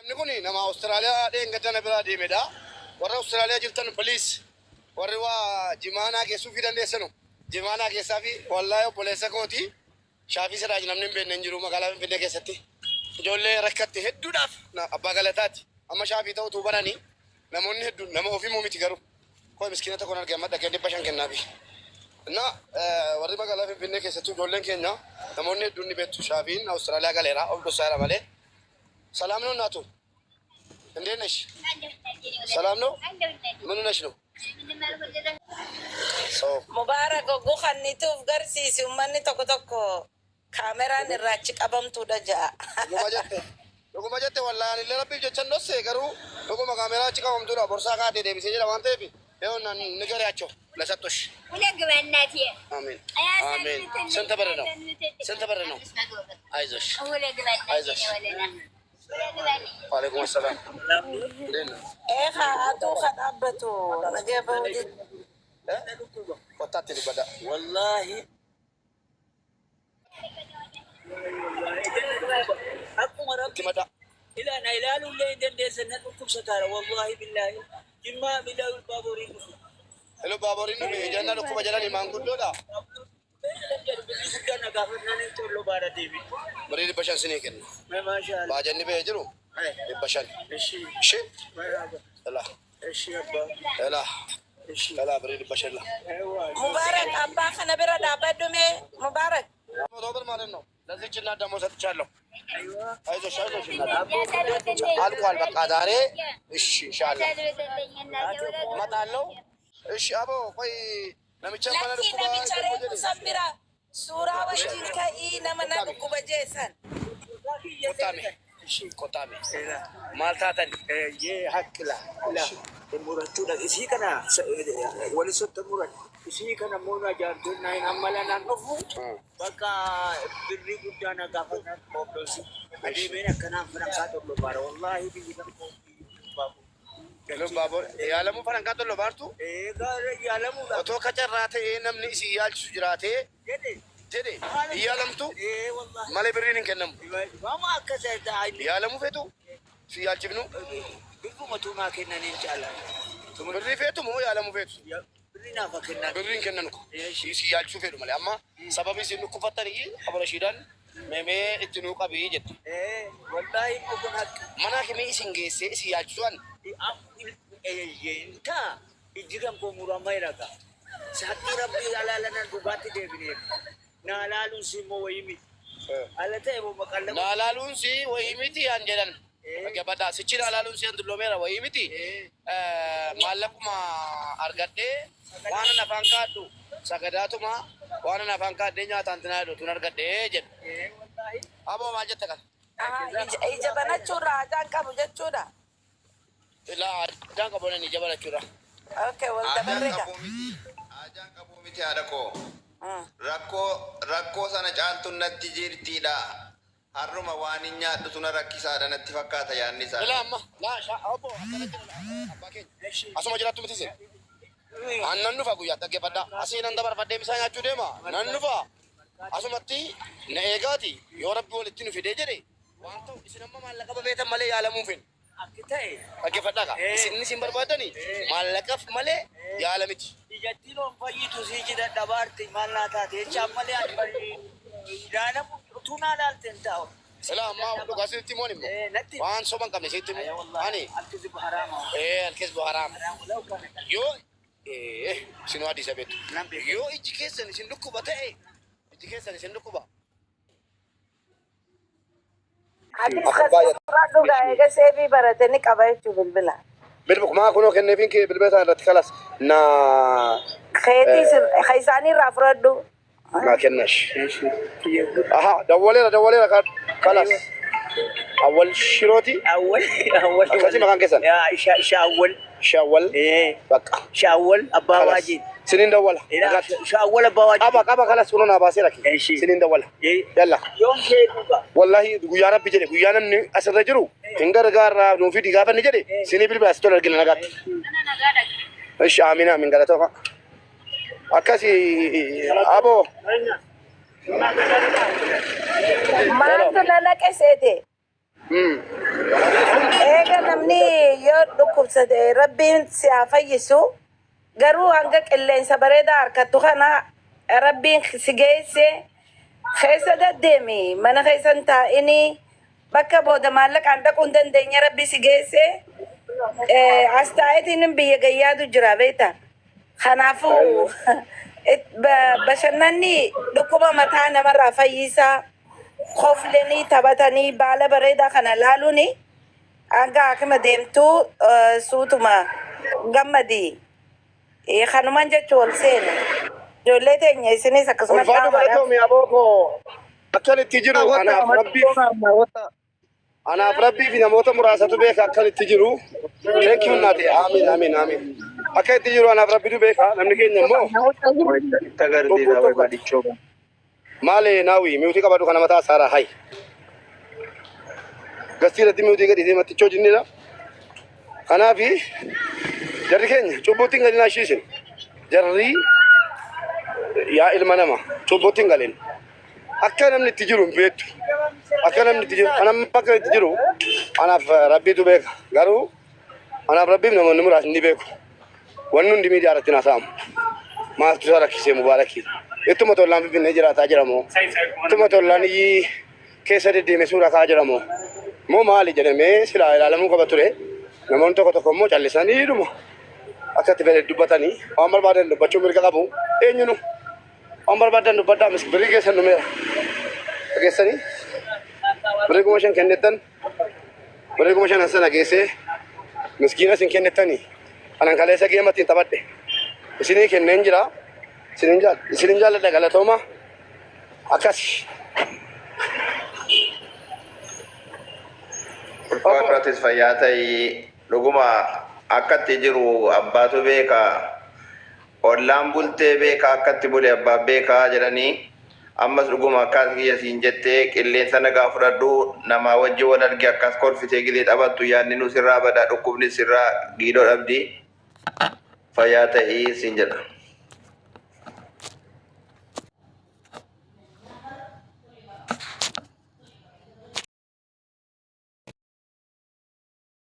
Namni kun nama Awustiraaliyaa dheengadda na biraa deemedha. Warra Awustiraaliyaa jirtan, please, warri waa jimaanaa geessuufii dandeessanu jimaanaa keessaa fi wallaahi obboleessa kooti. Shaafii Siraaj namni hin beekne hin jiru magaalaa Finfinnee keessatti. Ijoollee rakkatte hedduudhaaf abbaa galataati. Amma Shaafii ta'utu baranii namoonni hedduun nama ofii miti garuu. Koo miskiina tokkon arge, amma dhaqee 500 kennaafi. Na warri magaalaa Finfinnee keessattuu ijoolleen keenya namoonni hedduun ni beektu. Shaafiin Awustiraaliyaa galeera, of dhossaadha malee. ሰላም ነው እናቱ? እንዴት ነሽ? ሰላም ነው? ምን ሆነሽ ነው? ሰው Mubaarak, hogguu kannituuf garsiisi, uummanni tokko tokko kaameraan irraa achi qabamtuudha ja'a. Dhuguma jette. Dhuguma jette, wallaahi illee rabbiif jecha hin dhosse, garuu dhuguma kaameraa achi qabamtuudha borsaa kaatee deebisee jedha waan ta'eef ይኸውና ንገሪያቸው ለሰጡሽ። አሜን አሜን። ስንት ብር ነው? ስንት ብር ነው? አይዞሽ አይዞሽ። ዋሌኩም ሰላም። እንዴት ነው? Ee haa atuu ka dhaabbatu nagee bahuu. Qottaatti dubbadha. Wallaahi. Akkuma Itti rabbi madda. ilaa na ilaaluullee hin dandeessan, na dhukkubsataara, wallaahi billaahi. Jimmaa bilaa Ilbaaboriin dhufu. Elo baaboriin dhufe ijaan dhukkuba jedhanii maanguddoodha. Birrii guddaa na gaafannaan hin tollo baara deebi. Birrii 500 sinii kenna. Maashaa Allah. Baajanni ba'ee jiru 500. Eshi. እሺ ላ Eshi abbaa. ላ Eshi. ላ birrii 500 ላ Mubaarak, abbaa kana bira dhaabbadhu mee Mubaarak. 100 ብር ማለት ነው። ለዚች እናት ደግሞ ሰጥቻለሁ። Aywa. አይዞሽ አይዞሽ እናት አልቋል። በቃ ዛሬ እሺ፣ ኢንሻአላህ እመጣለሁ። እሺ አቦ ቆይ namicha mana Lakkii dhukkuba namicha reefu san bira suuraa wajjin ka'ii nama na dhukkuba jeessan. ቆጣሜ ቆጣሜ maal taatan? Yee haqqi la la murachuudha isii kana wali sotta muran isii kana moona jaartonni naan amma lanaan dhufu bakka birrii guddaa na gaafatan qoobdosi adeemeen akkanaan farankaa tokko baara, wallaahi biyyi kan baabu. Baabur yaalamuu farankaa tollo baartu. Eegaa yaalamuudha. Otoo kacarraa ta'ee namni isin yaalchisu jiraatee jedhe jedhe hin yaalamtu ee wallaahi malee birriin hin kennamu. Mama akka ta'e Yaalamuu feetu si yaalchifnu? Birruma tumaa kennaniin caala. Birrii feetu moo yaalamuu feetu? Birrii naaf kennan. Birriin hin kennan ko si yaalchisuu fedhu malee. Amma sababii isin dhukkufattanii Abarashiidhaan meemee itti nuu qabii jette. Ee wallaahi immoo kun haqqi. Mana hakimii isin geessee isin yaalchisuun Taa ijji kan koo muramaa jira. Haqqii rabbii alaalanan dhugaatti deebineera. Naa laaluun si immoo wayii miti. Ala ta'e moo maqalla. Naa laaluun si wayii miti an jedhan. Dhaggeeffadhaa, sichi naa laaluun si an dulloomeera wayii miti. Maallaquma argadhee waan an afaan kaadhu sagadaatuma waan an afaan kaadhee nyaataan tinaa jedhu tun argadhee jedhu. Ee wallaahi. Aboo maal jette kana? Ija banachuurraa ajaan qabu jechuudha. Ilaa ajaan qabu ija banachuudha. Okay, wal Aadaan dabarre gaa. qabuu miti. Aadaan qabuu miti, haadha koo. Rakkoo rakkoo sana caaltuun natti jirtiidha. Har'uma waan hin nyaadhu suna rakkisaadha natti fakkaata yaadni isaa. Ilaa amma laa shaa obbo akkana jira abbaa keenya. Asuma jiraattu miti isin. An nan dhufa guyyaa, dhaggeeffadhaa. Asii nan dabarfadhee misaa nyaachuu deema. Nan dhufa. Asumatti na eegaati yoo rabbi walitti nu fidee jedhe waan ta'u isin amma maallaqa babeetan malee yaalamuu hin. Akki ta'e. Dhaggeeffadhaa kaa. Isin isin barbaadani maallaqaf malee yaala miti. Ijattiin on fayyitu sii jira dhabaarti maal naa taate jechaan malee ani ilaalamu utuu naa laalte hin taa'u. Ilaa ammaa dhugaa sitti himuun immoo Natti. waan soba hin qabne sitti himu. Ani Alkisi haraama. Ee alkees haraama. Haraama law kana. Yoo isin waa hadiisa beektu. Nan beeku. Yoo ijji keessan isin dhukkuba ta'e, ijji keessan isin dhukkuba. Atis kasirraa dhugaa eega seefii barate ni qaba jechuu bilbila. Bilbila maa kunoo kenneefiin kee bilbila isaa irratti kalas na Keetii isaanii irraa fudhadhu. Naa kennash. Aha, dawwaleera dawwaleera kalas. Awwal Shirooti. Awwal awwal. Akkasii maqaan keessan? Yaa Shaawwal. Shawwal. Ee Bakka. Shaawwal abbaa Kalas. waajid. Sinin dawwala. Nagaatti. Shaawwal abbaa waajid. Qaba qaba, kalas kunoo naa baasee rakki. Eshi. Sinin dawwala. Yalla. Yoom kee dhuga? Wallahi guyyaa rabbi jedhe, guyyaa namni asirra jiru hin gargaarraa nuuf fidi gaafa inni jedhe sinii bilbila, asitti ol argina, nagaatti. Ishi, amiin amiin, galatooma. Akkasi aboo. Maaltu na naqe seete? Eega namni yoo dhukkubsate Rabbiin si haa fayyisu. Garuu hanga qilleensa bareedaa harkattu kana Rabbiin si geesse keessa deddeemi. Mana keessa hin taa'ini. Bakka booda maallaqaan dhaquu hin dandeenye Rabbi si geesse. As taa'eetiin biyya gayyaatu jira beektaa. Kanaafuu bashannanni dhukkuba mataa namarraa fayyisaa. Koflanii taphatanii baala bareedaa kana laaluuni hanga hakima deemtuu suutuma gammadi. Kanumaan jechuun ol seene. Ijoollee teenya isinis akkasuma Ulfaatu dhaamaadhaaf. galatoomi aboo koo akkan itti jiru anaaf rabbii anaaf rabbii fi namoota muraasatu beeka akkan itti jiru. Thank you naate. Amiin amiin amiin. Akka itti jiru anaaf rabbitu beeka. Namni keenya immoo cubbuu tokko. Maali naawi mute qabadhu kana mataa saaraa hay. Gastii irratti mute gadhiisee mattichoo jinnidha. Kanaafi jarri keenya cubbuutti hin galin ashiisin. Jarri yaa ilma nama cubbuutti hin galin. Akka namni itti jiru hin beektu. Akka namni itti jiru anam akka itti jiru anaaf rabbiitu beeka. Garuu anaaf rabbiif namoonni muraasni ni beeku. Wanni hundi miidiyaa irratti haasa'amu. Maaltu isa rakkisee Mubaarakii? Ittuma tollaan Finfinnee jiraataa jira moo? Ittuma tollaan iyyii keessa deddeemee suura ka'aa jira moo? Moo maali jedhamee silaa ilaalamuu qaba ture. Namoonni tokko tokko immoo callisanii dhuma akka itti fedhe dubbatanii waan barbaadan dubbachuu mirga qabu. Eenyunu waan barbaadan dubbadhaa mis birrii keessan dhumeera. Dhageessanii birrii 5,000 kennettan birrii 5,000 sana geessee miskiina isin kennettanii anan kaleessa geema ittiin taphadhe isinii kenneen jira. Isinin jaalladha galatooma akkas. Ulfaatu atis fayyaa ta'ii dhuguma akkatti jiru abbaatu beeka. Ollaan bultee beeka akkatti bule abbaan beekaa jedhanii ammas dhuguma akkas kiyya siin jettee qilleensa nagaa fudhadhu namaa wajji wal arge akkas kolfitee gidee taphattu yaadni nu sirraa badaa dhukkubni sirraa giidoo dhabdi fayyaa ta'ii siin jedha.